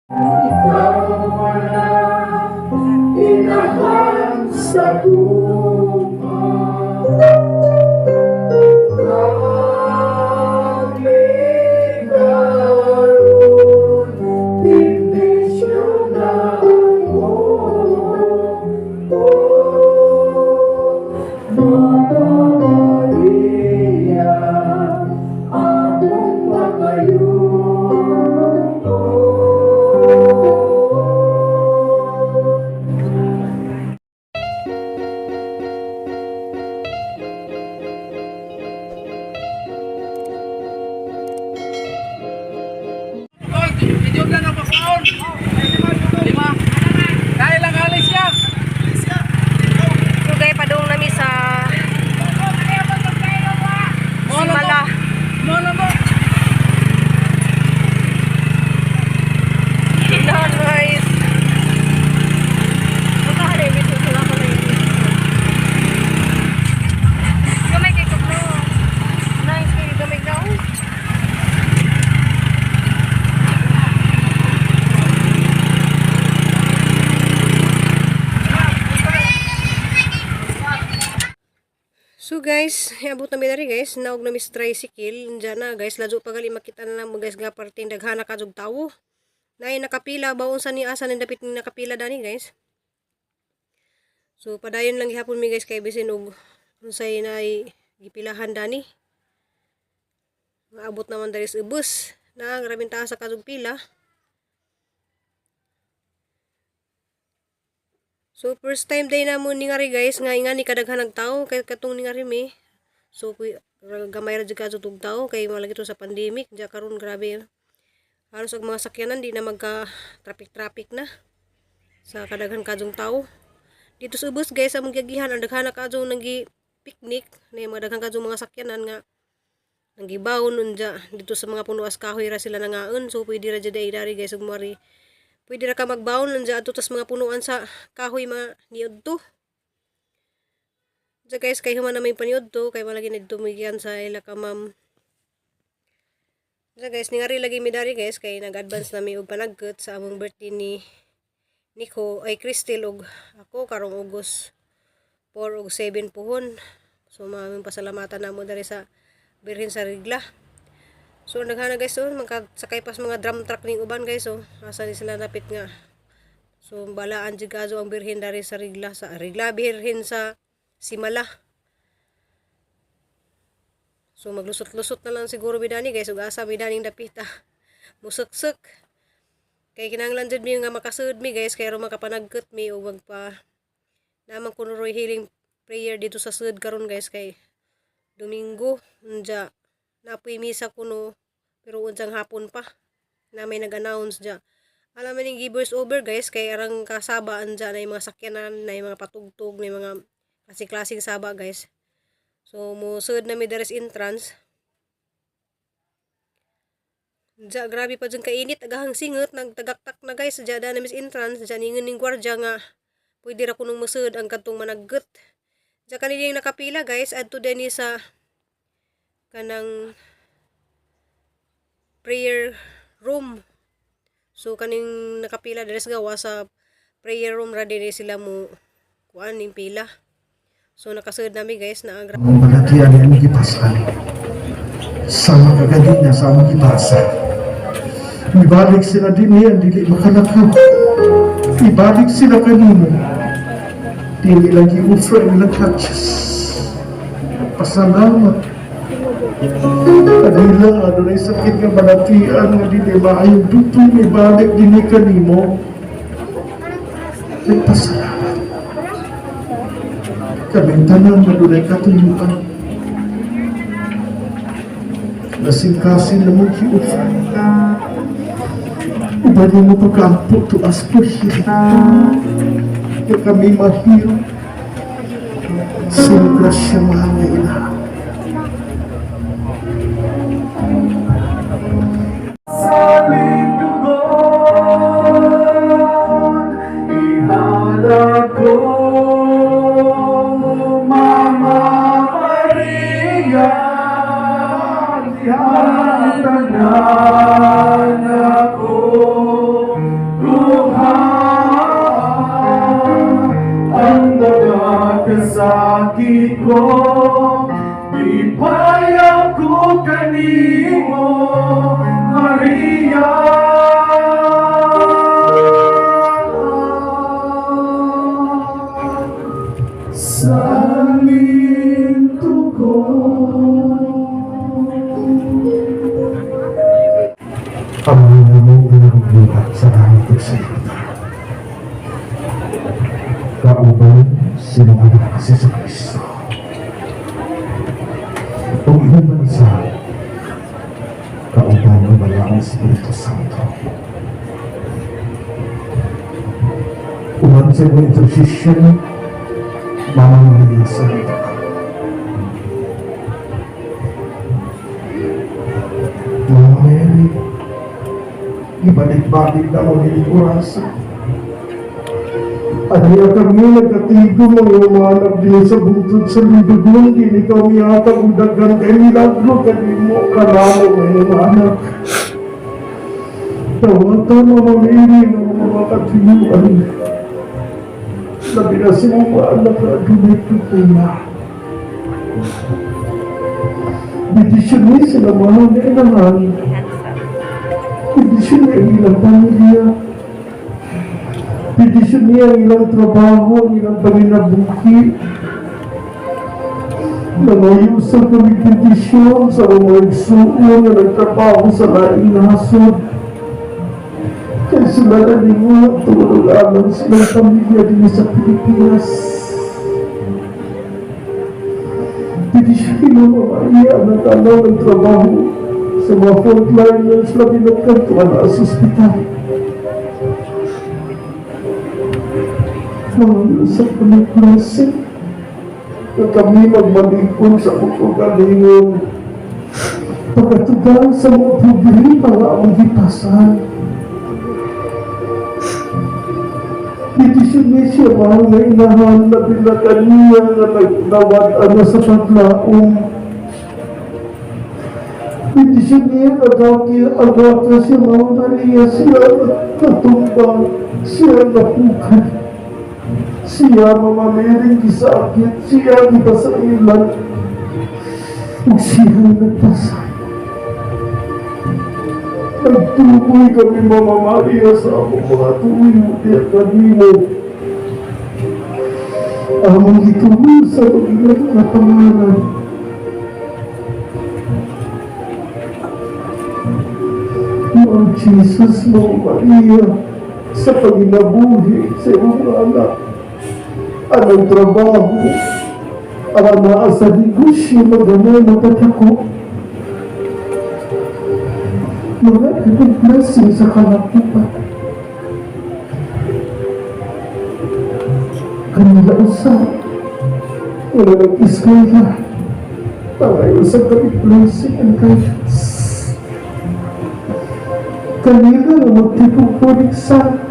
Ikaw na inahan sa guma. Kami karon bendisyonan mo. Oh, Mama Maria, among pangayo. Oh. Video lang ako kaon. Lima. Kaya lang alis siya. So guys, padung nami sa Simala. Mo na mo. Dahan, guys. Puntahan na yung video. Sila ko na yung video. Gamay kay Kuglo. Nice kayo gamay daw. So guys, iabot na mi diri, guys, naog na mi sa tricycle. Diyan na, guys, ladyo pa gali makita na lang mo, guys, nga parteng daghana ka jud tawo. Naay nakapila baon sa ni asa ni dapit ni nakapila dani, guys. So padayon lang gihapon mi, guys, kay bisin og unsay naay gipilahan dani. Maabot naman diri sa ubos. Na grabing taas sa kadug pila. So first time day na mo ningari, guys, nga ingani kadaghan ang tao kay katong ningari mi. So gamay ra jud ka tug tao kay malagi to sa pandemic diya karon, grabe. Halos ang mga sakyanan di na magka traffic traffic na sa kadaghan kadtong tao. Dito sa ubos, guys, among giagihan ang daghan na kadtong nanggi picnic na yung mga daghan kadtong mga sakyanan nga nanggibaon unja dito sa mga punuas kahoy ra sila nangaon. So pwede ra jud ay dari, guys, ug mari pwede ra ka magbaon unja adto tas mga punuan sa kahoy mga niudto. Diya, guys, kay human na may paniudto kay malagi na dito migian sa ila ka ma'am. Diya, guys, ningari lagi mi dari, guys, kay nag-advance na mi og panagkot sa among birthday ni Nico ay Cristel og ako karong August 4 og 7 puhon. So maaming pasalamatan namo dari sa Birhen sa Regla. So naghana, guys, oh, magkasakay pas mga drum truck ning uban, guys, oh. Asa ni sila napit nga. So balaan jud kazo ang Birhen dari sa Regla, sa Regla, Birhen sa Simala. So maglusot-lusot na lang siguro bidani, guys, ug asa bidaning dapita. Musuksok. Kay kinahanglan jud mi nga makasud mi, guys, kay aron makapanagkot mi ug magpa naman kuno roy healing prayer dito sa sud karon, guys, kay Domingo unja napoy misa kuno pero unsang hapon pa na may nag-announce dya. Alam mo ning givers over, guys, kay arang kasaba anja na yung mga sakyanan na yung mga patugtog na yung mga klase-klaseng saba, guys. So mo sud na mi diri sa entrance. Diya, grabe pa dyan kainit, agahang singot, nagtagaktak na, guys, diya da na mis entrance, diya ningon ning gwardiya nga, pwede ra kunong musud ang kadtong managgot. Diya kanilang nakapila, guys, adto din ni sa kanang prayer room. So kaning nakapila diri sa gawa sa prayer room ra din sila mo kuan ning pila. So nakasud nami, guys, na ang Ang balatian ni among gipasan. Sa mga kaganina sa among gibasa. Ibalik sila din niya, dili makalakaw. Ibalik sila kanimo. Dili lang i-offer ang ilang crutches. Pasalamat. Kanila, ano na sakit nga balatian nga dili maayong dutong ibalik dinhi kanimo. Nagpasalamat. Kaming tanan na dunay katuyuan. Kasing-kasing na mong gi-offer. Uban mo pagkaampo to us for healing. Nga kami ma-heal. Sa grasya, mahal nga ina. Saling dugon, ihalad ko, Mama Maria, ang tanan ako. Sakit ko, ipayaw ko kanimo, Maria. Salin ko. Ang mga mo nga sa langit ug sa yuta. Kauban silang anak si Jesu Kristo. Ug human sa kauban ang Balaang Espiritu Santo. Uman sa iyong intercession, Mama Maria sa yuta. Mama Mary, ibalik-balik na mo ni orasa. Adya kami nagkatigo mga umanap din sa bungtod sa lindugon, dili ka umiyatag og daghan kay milagro kanimo kanamo mga umanap. Tawata, Mama Mary, ng mga katuyuan. Labi na sa mga anak na adunay problema. Bendisyon ni sila mahal na inahan. Bendisyon niya ang ilang pamilya. Bendisyon niya ang ilang trabaho, ang ilang panginabuhi. Nangayusan kami bendisyon sa mga igsuon na nagtrabaho sa laing nasod. Kaya sila nalingot, tulog alang silang pamilya din sa Pilipinas. Bendisyon niya, Maria, ang nagtanaw ng trabaho sa mga frontliners, labi na kantuan na sa ospital. Mangusap kami blessing na kami magmalikon sa kaugalingon. Pagkatugang sa mga problema nga among gipasan. Bendisyon ni siya, mahal na inahan, labi na kaniya nga nagnawad na sa paglaom. Bendisyon niya, agaki, agaka siya, Mama Maria, siya natumbang, siya napukad. Siya, Mama Mary, gisakit, siya gipasailan. Ug siya nagpasay. Nagtukoy kami, Mama Maria, sa among mga tuyo, diya kanimo. Among gituyo sa iyang nga pangalan. Lord Jesus, Mama Maria, sa paginabuhi sa iyong anak, anang trabaho, ang anaa sa negosyo, magamay matagako. Mga ganong blessing sa kalakipan. Kanila usa, wala nag-eskwela, pangayo sa kami blessing and guidance. Kanila na magtipong sa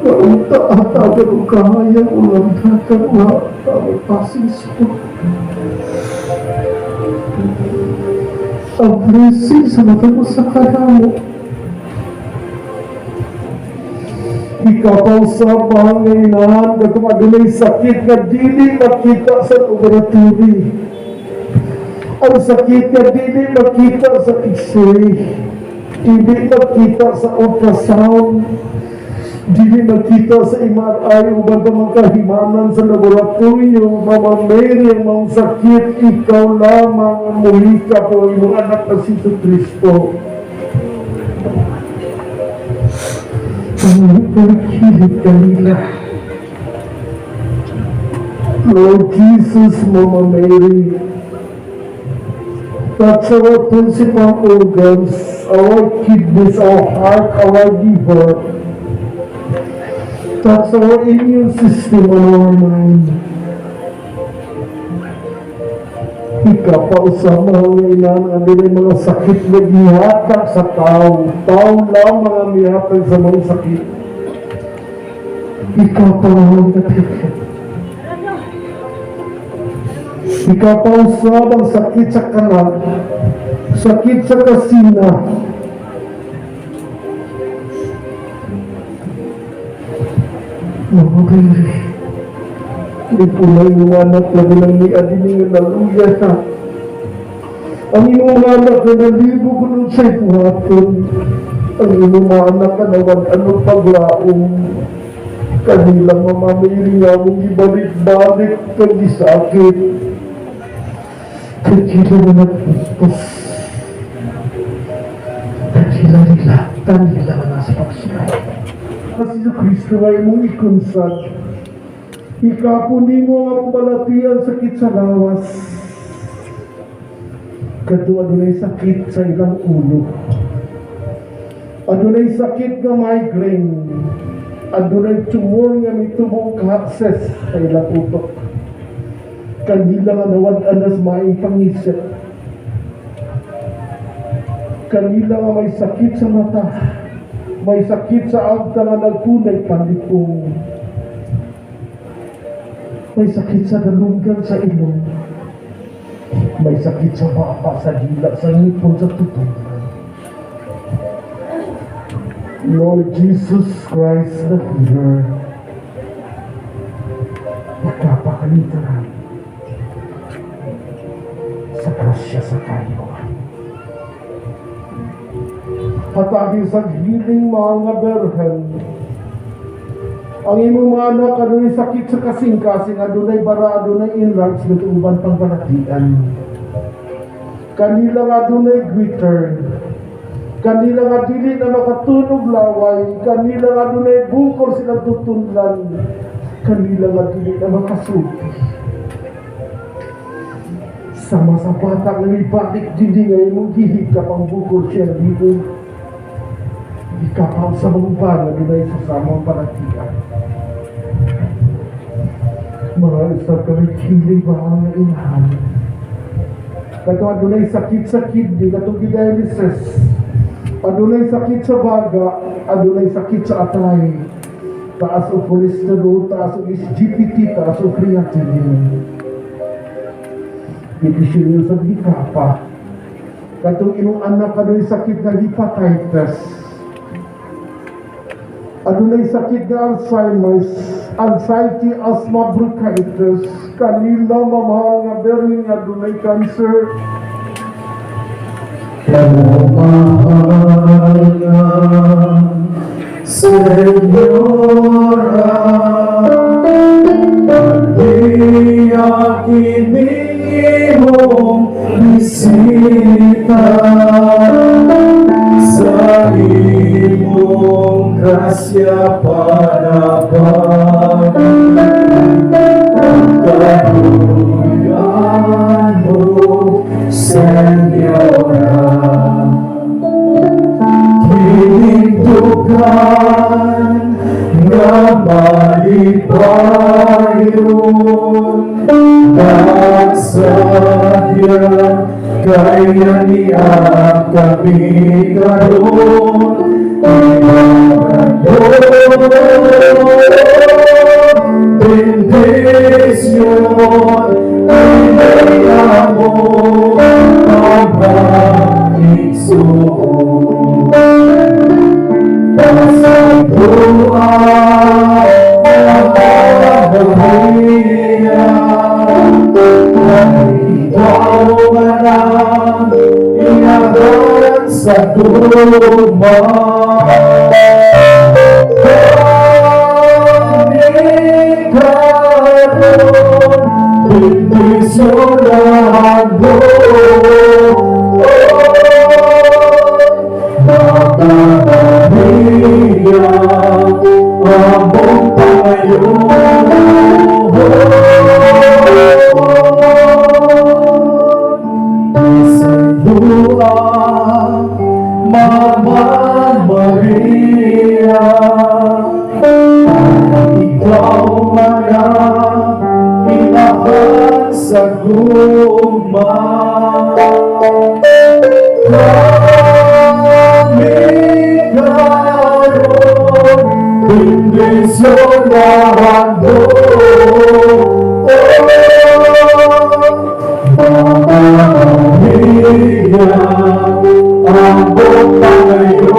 naunta hatagan og kahayang ulang dagan wa may passing score. Ang blessing sa matag usa ka namo. Ikaw sa nga inahan katong adunay sakit nga dili makita sa laboratory. Ang sakit nga dili makita sa X-ray. Dili makita sa ultrasound. Dili makita sa MRI uban pa mga kahimanan sa laboratorio. Mama Mary, ang mga sakit, ikaw lamang ang muhika po imong anak na si Kristo. Pagkilid kanila. Lord Jesus, Mama Mary, that's our principal organs, our kidneys, our heart, our liver. That's our immune system and our mind. Ikaw pa usab mga ilan ang adunay mga sakit na gihatag sa tao. Tao lamang ang mihatag sa mga sakit. Ikaw pa ang kapit. Ikaw pa usab ang sakit sa kanan, sakit sa kasina. Mama Mary, Lipunay yung anak na bilang ni Adini nga naluya sa. Ang imong mga anak na nalibo kung sa'y buhaton. Ang imong mga anak na nawad anong paglaom. Kanilang Mama Mary nga among ibalik-balik kag gisakit. Kaya na nagpustos. Kanila nila, kanila na nasa pagsulay. Kasi sa Kristo nga imong ikonsad. Ikapo nimo ang among balatian, sakit sa lawas. Kadto adunay sakit sa ilang ulo. Adunay sakit nga migraine. Adunay tumor nga mitubo og abscess sa ilang utok. Kanila nga nawad-an nas maayong pangisip. Kanila nga may sakit sa mata. May sakit sa agta nga nagpunay panlipong. May sakit sa dalunggan, sa ilong. May sakit sa baba, sa dila, sa ngipon, sa tutungan. Lord Jesus Christ the healer, ikapakalitaran sa grasya sa kayo. Hatagi sa healing, mahal nga Berhen. Ang imong mga anak adunay sakit sa kasing-kasing, adunay bara, adunay enlargement, uban pang balatian. Kanila nga adunay goiter. Kanila nga dili na makatunog laway, kanila nga adunay bukol sila tutunlan. Kanila nga dili na makasulti. Sama sa bata nga mibalik dinhi nga imong gihikap ang bukol siya dito. Ikapaw sa mga uban nga dunay sa samang balatian. Mga usab kami healing, mahal nga inahan. Kato adunay sakit sa kidney, katong dialysis. Adunay sakit sa baga, adunay sakit sa atay. Taas og cholesterol, taas og SGPT, taas og creatinine. Bendisyon sa gikapa. Katong imong anak adunay sakit nga hepatitis. Adunay sakit nga Alzheimer's, anxiety, asthma, bronchitis, kanila, mamahal nga Berhen, nga adunay cancer. Mahal nga Senyora, Iya kini imong bisita, sa imong grasya panabang kaluyan mo, Senyora. Hinindugan nga malipayon Nagsadya kaya niya kami karon. Bendisyon ay among pamaigsuon. Pasagua Maria, ikaw man ang inahan sa gugma. Kami karon bendisyonan mo. Mama Maria, among pangayon. Sa Mama Maria, ikaw man ang inahan sa gugma. Kami karon bendisyonan mo. Mama Maria, among pangayon.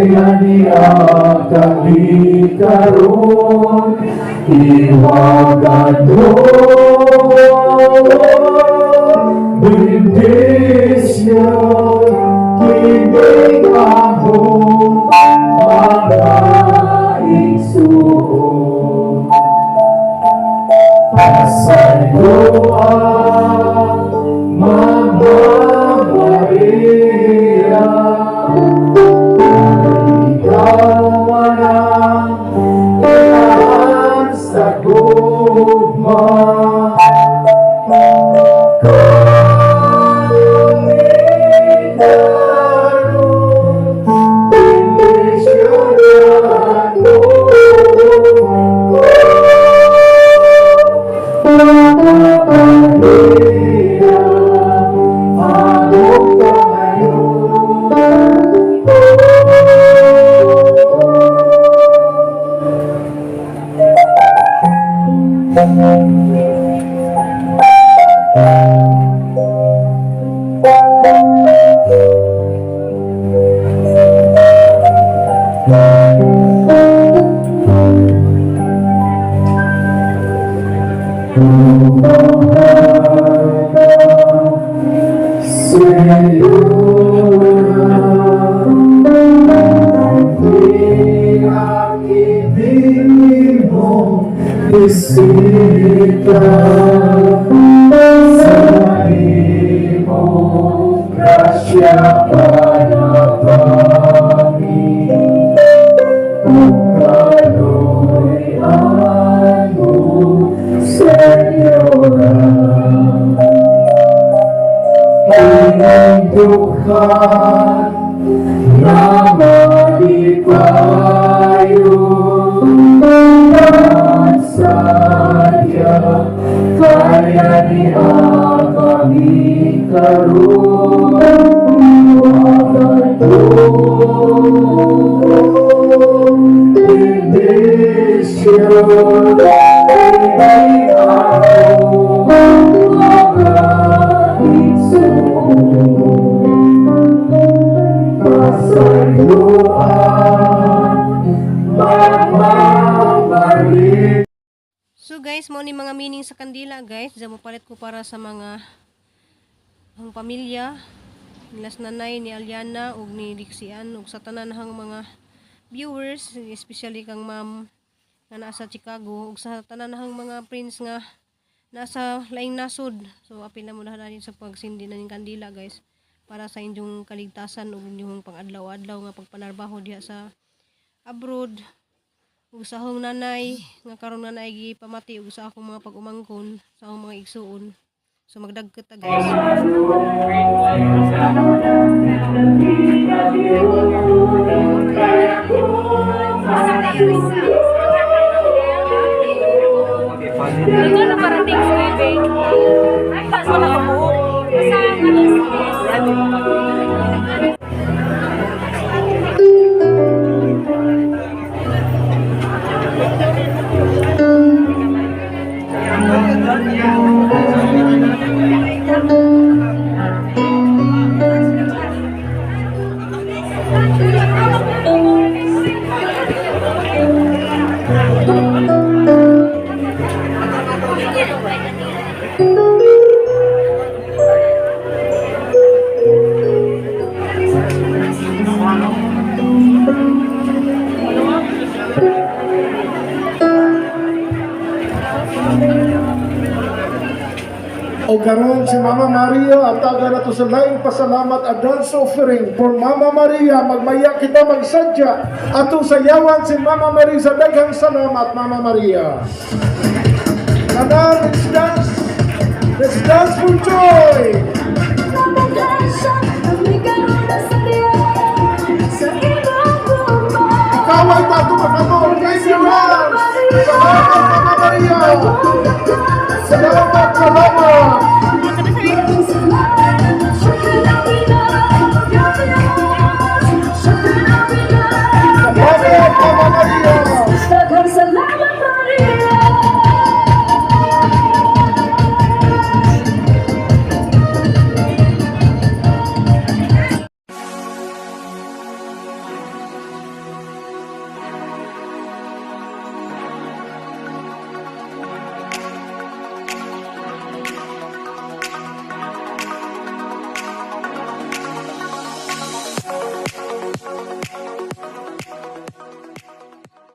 Kaya niya kami karon iwagan mo bendisyon kining among mga igsoon. Pasayloa, Mama Maria, ikaw man ang inahan sa gugma. Kami karon, bendisyonan mo ko. Mama Maria, among pangayo. Señora, ang ibig mo bisita sa imong grasya panapani ug kaluy-an mo, Señora. Hindukan na malipayo sadya kaya niya kami karon iwagan bendisyon kining among mga igsoon. Pasayloan, Mama Maria. So guys, mao ni mga meaning sa kandila, guys. Diyan mo palit ko para sa mga ang pamilya nilas nanay ni Aliana ug ni Dixian ug sa tanan hang mga viewers, especially kang ma'am nga naa sa Chicago ug sa tanan hang mga friends nga nasa laing nasod. So apil na mo na din sa pagsindi na ning kandila, guys, para sa inyong kaligtasan ug inyong pang-adlaw-adlaw nga pagpanarbaho diha sa abroad ug sa akong nanay nga karon nga naay gipamati ug sa akong mga pag-umangkon, sa akong mga igsuon. So magdagkot ta, guys. Ito na parating sa bebe. Ay, paso na kabuok. Basta ang alas. O karon si Mama Maria ataga na to sa laing pasalamat, a dance offering for Mama Maria. Magmaya kita, magsadya, atong sayawan si Mama Maria sa daghang salamat, Mama Maria. Tanan, let's dance. Let's dance for joy. Ikaw ay tato makatuon. Raise your hands. Salamat, Mama Maria. Salamat, salamat.